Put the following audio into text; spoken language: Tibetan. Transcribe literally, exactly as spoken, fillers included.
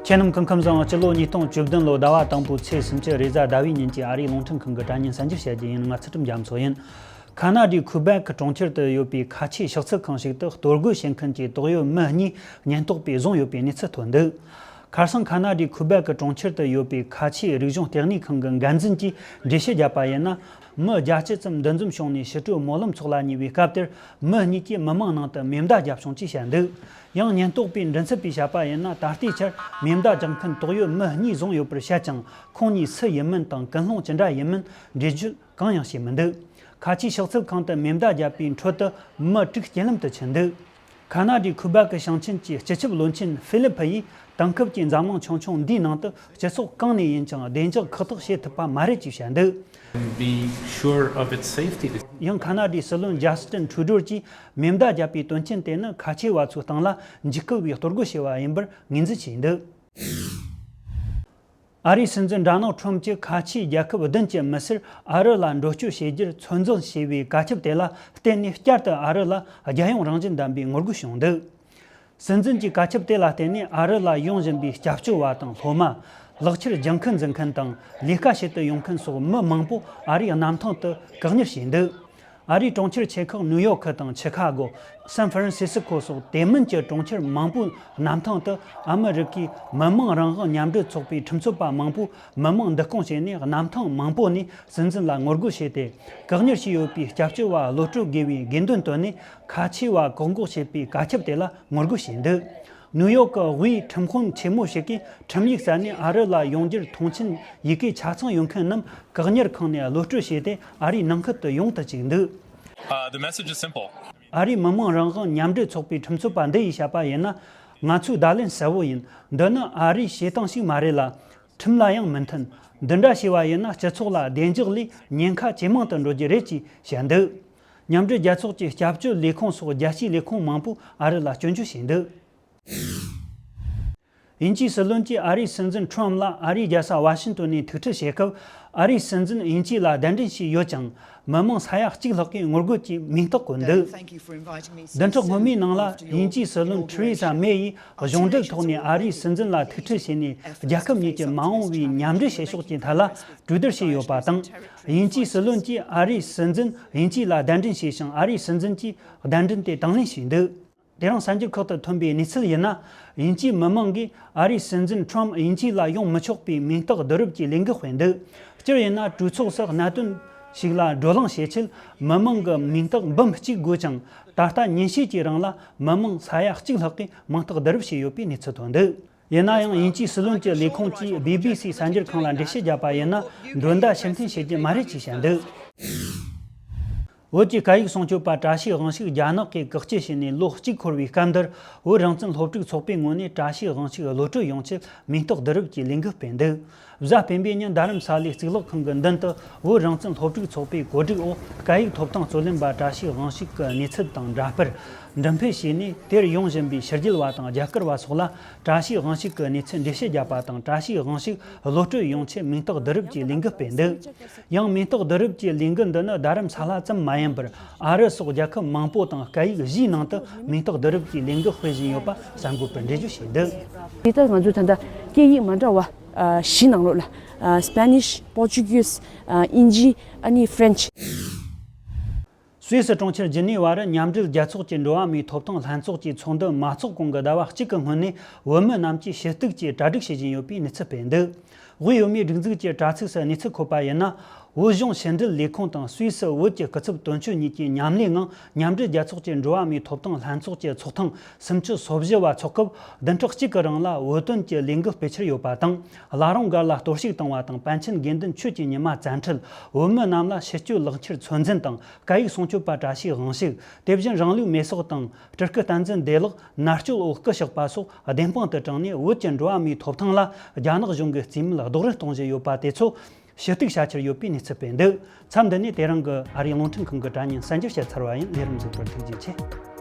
ཁྱེད་རྣམས་སྐུ་ཁམས་བཟང་། སྤྱི་ལོ་ཉིས་སྟོང་བཅུ་བདུན་ལོ་ཟླ་བ་དང་པོའི་ཚེས་སུམ་ཅུ་རེས་གཟའ་ཟླ་བའི་ཉིན་གྱི་ཨ་རིའི་རླུང་འཕྲིན་ཁང་གི་དྲ་བརྙན་གསར་འགྱུར་བཤད་རྒྱུ་ཡིན། ང་ཚུལ་ཁྲིམས་རྒྱ་མཚོ་ཡིན། ཁ་ན་ཌའི་ཁུ་བེག་གྲོང་ཁྱེར་དུ་ཡོད་པའི་ཁ་ཆེའི་ཕྱག་འཚལ་ཁང་ཞིག་ཏུ་གཏོར་རྒོལ་བྱེད་མཁན་གྱི་དོགས་ཡོད་མི་གཉིས་ཉེན་རྟོག་པས་བཟུང་ཡོད་པའི་གནས་ཚུལ་ཐོན་འདུག་ཁར་སང་ཁ་ན་ཌའི་ཁུ་བེག་གི་གྲོང་ཁྱེར་དུ་ཡོད་པའི་ཁ་ཆེའི་རིག་གཞུང་ལྟེ་གནས་ཁང་གི་འགན་འཛིན་གྱིས་འགྲེལ་བཤད་བརྒྱབ་པ་ཡིན་ན། མི་བརྒྱད་ཅུ་ཙམ་འདུ་འཛོམས་བྱུང་ནས་ཕྱི་དྲོའི་སྨོན་ལམ་འཚོགས་ལ་ཉེ་བའི་སྐབས་དེར། མི་གཉིས་ཀྱིས་མི་མང་ནང་དུ་མེ་མདའ་བརྒྱབ་བྱུང་ཅེས་བཤད་འདུག་ཡང་ཉེན་རྟོག་པས་མགྲིན་ཚབ་པས་བཤད་པ་ཡིན་ན། ད་ལྟའི་ཆར་མེ་མདའ་རྒྱག་མཁན་དོགས་ཡོད་མི་གཉིས་བཟུང་ཡོད་པར་བཤད་ཀྱང་། ཁོང་གཉིས་སུ་ཡིན་མིན་དང་ཀུན་སློང་ཅི་འདྲ་ཡིན་མིན་འགྲེལ་བརྗོད་གང་ཡང་བྱས་མི་འདུག་ཁ་ཆེའི་ཕྱག་འཚལ་ཁང་དུ་མེ་མདའ་བརྒྱབ་པའི་འཕྲོད་དུ་མི་དྲུག་རྐྱེན་ལམ་དུ་ཕྱིན་འདུག་ཁ་ན་ཌའི་ཁུ་བེག་གི་ཞིང་ཆེན་གྱི་སྤྱི་ཁྱབ་བློན་ཆེན་ཧྥི་ལིབ་ཕི་ཡིས། དེང་སྐབས་ཀྱི་འཛམ་གླིང་ཆུང་ཆུང་འདིའི་ནང་དུ་སྤྱི་ཚོགས་གང་ནས་ཡིན་ཀྱང་བདེ་འཇགས་ཁག་ཐེག་བྱེད་ཐུབ་པ་མ་རེད་ཅེས་བཤད་འདུག And be sure of its safety. ཡང་ཁ་ན་ཌའི་སྲིད་བློན་ཇ་སི་ཏིན་ཁྲུ་ཌོ་གྱིས། མེ་མདའ་བརྒྱབ་པའི་དོན་རྐྱེན་དེ་ནི་ཁ་ཆེ་བ་ཚོའི་སྟེང་ལ་འཇིགས་སྐུལ་བའི་གཏོར་རྒོལ་བྱས་པ་ཡིན་པར་ངོས་འཛིན་བྱས་འདུག་ཨ་རིའི་སྲིད་འཛིན་ཌོ་ནལ་ཁྲོམ་གྱིས་ཁ་ཆེའི་རྒྱལ་ཁབ་བདུན་གྱི་མི་སེར་ཨ་རི་ལ་འགྲོ་སྐྱོད་བྱེད་རྒྱུར་ཚོད་འཛིན་བྱས་པའི་བཀའ་ཁྱབ་དེ་ལ་བརྟེན་ནས། བསྐྱར་དུ་ཨ་རི་ལ་རྒྱལ་ཡོངས་རང་བཞིན་ལྡན་པའི་ངོ་རྒོལ་བྱུང་འདུག་སྲིད་འཛིན་གྱི་བཀའ་ཁྱབ་དེ་ལ་བརྟེན་ནས། ཨ་རི་ལ་ཡོང་བཞིན་པའི་སྐྱབས་བཅོལ་བ་དང་སློབ་མ། ལག་ཁྱེར་ལྗང་ཁུ་འཛིན་མཁན་དང་ལས་ཀ་བྱེད་དུ་ཡོང་མཁན་སོགས་མི་མང་པོ་ཨ་རིའི་གནམ་ཐང་དུ་བཀག་ཉར་བྱས་འདུག་ཨ་རིའི་གྲོང་ཁྱེར་ཆེ་ཁག་ནིའུ་ཡོག་ཁུལ་དང་ཆི་ཁ་གོ། སན་ཧྥ་རན་སི་སི་ཁོ་སོགས་དེ་མིན་གྱི་གྲོང་ཁྱེར་མང་པོའི་གནམ་ཐང་དུ་ཨ་མི་རི་ཀའི་མི་དམངས་རང་དབང་མཉམ་འབྲེལ་ཚོགས་པའི་ཁྲིམས་རྩོད་པ་མང་པོས་མི་མང་འདུ་སྐོང་བྱས་ནས། གནམ་ཐང་མང་པོ་ནས་སྲིད་འཛིན་ལ་ངོ་རྒོལ་བྱས་ཏེ། བཀག་ཉར་བྱས་ཡོད་པའི་སྐྱབས་བཅོལ་བ་གློད་བཀྲོལ་དགོས་པའི་དགོས་འདུན་བཏོན་ནས། ཁ་ཆེ་བ་བཀག་འགོག་བྱེད་པའི་བཀའ་ཁྱབ་དེ་ལ་ངོ་རྒོལ་བྱས་འདུག་ནིའུ་ཡོག་གི་དབུས་ཁྲིམས་དཔོན་ཆེན་མོ་ཞིག་གིས་ཁྲིམས་ཡིག་གསར་ནས་ཨ་རི་ལ་ཡོང་རྒྱུར་མཐོང་མཆན་ཡི་གེ་ཆ་ཚང་ཡོད་མཁན་རྣམས་བཀག་ཉར་ཁང་ནས་གློད་བཀྲོལ་བྱས་ཏེ། ཨ་རིའི་ནང་ཁུལ་དུ་ཡོང་དུ་བཅུག་འདུག Uh, the message is simple. ཨ་རིའི་མི་དམངས་རང་དབང་མཉམ་འབྲེལ་ཚོགས་པའི་ཁྲིམས་རྩོད་པ་འདི་ཡིས་བཤད་པ་ཡིན་ན། ང་ཚོའི་བརྡ་ལན་གསལ་བོ་ཡིན། འདི་ནི་ཨ་རིའི་བྱེད་སྟངས་ཤིག་མ་རེད་ལ། ཁྲིམས་ལ་ཡང་མི་མཐུན། འདི་འདྲ་བྱས་པ་ཡིན་ན། སྤྱི་ཚོགས་ལ་བདེ་འཇགས་ལས་ཉེན་ཁ་ཇེ་མང་དུ་འགྲོ་རྒྱུ་རེད་ཅེས་བཤད་འདུག་མཉམ་འབྲེལ་རྒྱལ་ཚོགས་ཀྱི་སྐྱབས་བཅོལ་ལས་ཁུངས་སོགས་རྒྱལ་སྤྱིའི་ལས་ཁུངས་མང་པོས་ཨ་རི་ལ་སྐྱོན་བརྗོད་བྱས་འདུག་དབྱིན་ཇིའི་སྲིད་བློན་གྱིས་ཨ་རིའི་སྲིད་འཛིན་ཁྲོམ་ལ་ཨ་རིའི་རྒྱལ་ས་ཝ་ཤིང་ཏོན་ནས་ཐུག་འཕྲད་བྱེད་སྐབས། ཨ་རིའི་སྲིད་འཛིན་དབྱིན་ཇི་ལ་གདན་འདྲེན་བྱས་ཡོད་ཀྱང་། མི་མང་ས་ཡ་གཅིག་ལྷག་གིས་ངོ་རྒོལ་གྱིས་མིང་རྟགས་བཀོད་འདུག་བདུན་ཕྲག་སྔོན་མའི་ནང་ལ་དབྱིན་ཇིའི་སྲིད་བློན་ཐེ་རེ་ས་མེ་ཡིས་གཞུང་འབྲེལ་ཐོག་ནས་ཨ་རིའི་སྲིད་འཛིན་ལ་ཐུག་འཕྲད་བྱས་ནས། རྒྱལ་ཁབ་གཉིས་ཀྱི་མ་འོངས་པའི་མཉམ་འབྲེལ་བྱེད་ཕྱོགས་ཀྱི་ཐད་ལ་གྲོས་བསྡུར་བྱས་ཡོད་པ་དང་། དབྱིན་ཇིའི་སྲིད་བློན་གྱིས་ཨ་རིའི་སྲིད་འཛིན་དབྱིན་ཇི་ལ་གདན་འདྲེན་བྱས་ཤིང་། ཨ་རིའི་སྲིད་འཛིན་གྱིས་གདན་འདྲེན་དེ་དང་ལེན་བྱས་འདུག་དེ་རིང་གསར་འགྱུར་ཁག་ཏུ་ཐོན་པའི་གནས་ཚུལ་ཡིན་ན། དབྱིན་ཇིའི་མི་མང་གིས་ཨ་རིའི་སྲིད་འཛིན་ཁྲོམ་དབྱིན་ཇི་ལ་ཡོང་མི་ཆོག་པའི་མིང་རྟགས་བསྡུ་རུབ་ཀྱི་ལས་འགུལ་སྤེལ་འདུག་སྤྱིར་ཡིན་ན། གྲོས་ཚོགས་སུ་གནད་དོན་ཞིག་ལ་བགྲོ་གླེང་བྱེད་ཆེད། མི་མང་གི་མིང་རྟགས་འབུམ་གཅིག་དགོས་ཀྱང་། ད་ལྟ་ཉིན་ཤས་ཀྱི་རིང་ལ་མི་མང་ས་ཡ་གཅིག་ལྷག་གིས་མིང་རྟགས་བསྡུ་རུབ་བྱས་ཡོད་པའི་གནས་ཚུལ་ཐོན་འདུག་ཡིན་ན་ཡང་། དབྱིན་ཇིའི་སྲིད་བློན་གྱི་ལས་ཁུངས་ཀྱིས་བི་བི་སི་གསར་འགྱུར་ཁང་ལ་འགྲེལ་བཤད་བརྒྱབ་པ་ཡིན་ན། མགྲོན་བརྡ་ཕྱིར་འཐེན་བྱེད་རྒྱུ་མ་རེད་ཅེས་བཤད་འདུག་བོད་ཀྱི་སྐད་ཡིག་སྲུང་སྐྱོབ་པ་བཀྲ་ཤིས་དབང་ཕྱུག་རྒྱ་ནག་གིས་བཀག་སྐྱིལ་བྱས་ནས་ལོ་གཅིག་འཁོར་བའི་སྐབས་འདིར། བོད་རང་བཙན་སློབ་ཕྲུག་ཚོགས་པའི་ངོས་ནས་བཀྲ་ཤིས་དབང་ཕྱུག་གློད་བཀྲོལ་ཡོང་ཆེད་མིང་རྟགས་བསྡུ་རུབ་ཀྱི་ལས་འགུལ་སྤེལ་འདུག་གཟའ་སྤེན་པའི་ཉིན་རྡ་རམ་ས་ལའི་གཙུག་ལག་ཁང་གི་མདུན་དུ། བོད་རང་བཙན་སློབ་ཕྲུག་ཚོགས་པའི་གོ་སྒྲིག་འོག་སྐད་ཡིག་ཐོབ་ཐང་རྩོད་ལེན་པ་བཀྲ་ཤིས་དབང་ཕྱུག་གི་གནས་ཚུལ་དང་འདྲ་དཔེར་འགྲེམས་སྤེལ་བྱས་ནས། དེར་ཡོང་བཞིན་པའི་ཕྱི་རྒྱལ་བ་དང་རྒྱ་གར་བ་སོགས་ལ་བཀྲ་ཤིས་དབང་ཕྱུག་གི་གནས་ཚུལ་འགྲེལ་བཤད་བརྒྱབ་པ་དང་། བཀྲ་ཤིས་དབང་ཕྱུག་གློད་བཀྲོལ་ཡོང་ཆེད་མིང་རྟགས་བསྡུ་རུབ་ཀྱི་ལས་འགུལ་སྤེལ་འདུག་ཡང་། མིང་རྟགས་བསྡུ་རུབ་ཀྱི་ལས་འགུལ་འདི་ནི་རྡ་རམ་ས་ལ་ཙམ་མ་ཡིན་པར། ཨ་རི་སོགས་རྒྱལ་ཁབ་མང་པོ་དང་སྐད་ཡིག་བཞིའི་ནང་དུ་མིང་རྟགས་བསྡུ་རུབ་ཀྱི་ལས་འགུལ་སྤེལ་བཞིན་ཡོད་པ་གསར་འགོད་པར་འགྲེལ་བརྗོད་བྱས་འདུག་དེ་ལྟར་ང་ཚོས་ད་ལྟ་སྐད་ཡིག་མ་འདྲ་བ་ཨ་བཞི་ནང་ལོགས་ལ། ཨ་Spanish, Portuguese, ཨ་དབྱིན་ཇི། ཨ་ནི་French། སུད་སི་གྲོང་ཁྱེར་ཇི་ནི་ཝ་རུ་མཉམ་འབྲེལ་རྒྱལ་ཚོགས་ཀྱི་འགྲོ་བ་མིའི་ཐོབ་ཐང་ལྷན་ཚོགས་ཀྱི་ཚོགས་འདུ་མ་འཚོགས་གོང་གི་ཟླ་བ་གཅིག་གི་སྔོན་ནས། བོད་མི་རྣམས་ཀྱིས་ཞུ་གཏུག་གིས་གྲ་སྒྲིག་བྱེད་བཞིན་ཡོད་པའི་གནས་ཚུལ་སྤེལ་འདུག་དབུས་བོད་མིའི་སྒྲིག་འཛུགས་ཀྱི་དྲ་ཚིགས་སུ་གནས་ཚུལ་འཁོད་པ་ཡིན་ན། བོད་གཞུང་ཕྱི་འབྲེལ་ལས་ཁུངས་དང་སུད་སི་བོད་ཀྱི་སྐུ་ཚབ་དོན་གཅོད་གཉིས་ཀྱིས་མཉམ་ལས་ངང་མཉམ་འབྲེལ་རྒྱལ་ཚོགས་ཀྱི་འགྲོ་བ་མིའི་ཐོབ་ཐང་ལྷན་ཚོགས་ཀྱི་ཚོགས་ཐེངས་སུམ་ཅུ་སོ་བཞི་བ་འཚོགས་སྐབས། བདུན་ཕྲག་གཅིག་གི་རིང་ལ་བོད་དོན་གྱི་ལས་འགུལ་སྤེལ་འཆར་ཡོད་པ་དང་། བླ་རུང་སྒར་ལ་གཏོར་བཤིག་བཏང་བ་དང་། པཎ་ཆེན་དགེ་འདུན་ཆོས་ཀྱི་ཉི་མ་བཙན་ཁྲིད། བོད་མི་རྣམས་ལ་ཕྱི་སྐྱོད་ལག་འཁྱེར་ཚོད་འཛིན་དང་། སྐད་ཡིག་སྲུང་སྐྱོབ་པ་བཀྲ་ཤིས་དབང་ཕྱུག་དེ་བཞིན་རང་ལུས་མེ་སྲེག་དང་། སྤྲུལ་སྐུ་བསྟན་འཛིན་བདེ་ལེགས་མནར་གཅོད་འོག་སྐུ་གཤེགས་པ་སོགས་བདེན་དཔང་དུ་དྲངས་ནས། བོད་ཀྱི་འགྲོ་བ་མིའི་ཐོབ་ཐང་ལ་རྒྱ་ནག་གཞུང་གིས་རྩིས་མེད་རྡོག་རོལ་གཏོང་བཞིན་ཡོད་པ་དེ་ཚོ་ཞུ་གཏུག་བྱ་འཆར་ཡོད་པའི་གནས་ཚུལ་སྤེལ་འདུག་མཚམས་འདི་ནས་དེ་རིང་གི་ཨ་རིའི་རླུང་འཕྲིན་ཁང་གི་དྲ་བརྙན་གསར་འགྱུར་བཤད་ཚར་བ་ཡིན། ལས་རིམ་གཟིགས་པར་ཐུགས་རྗེ་ཆེ།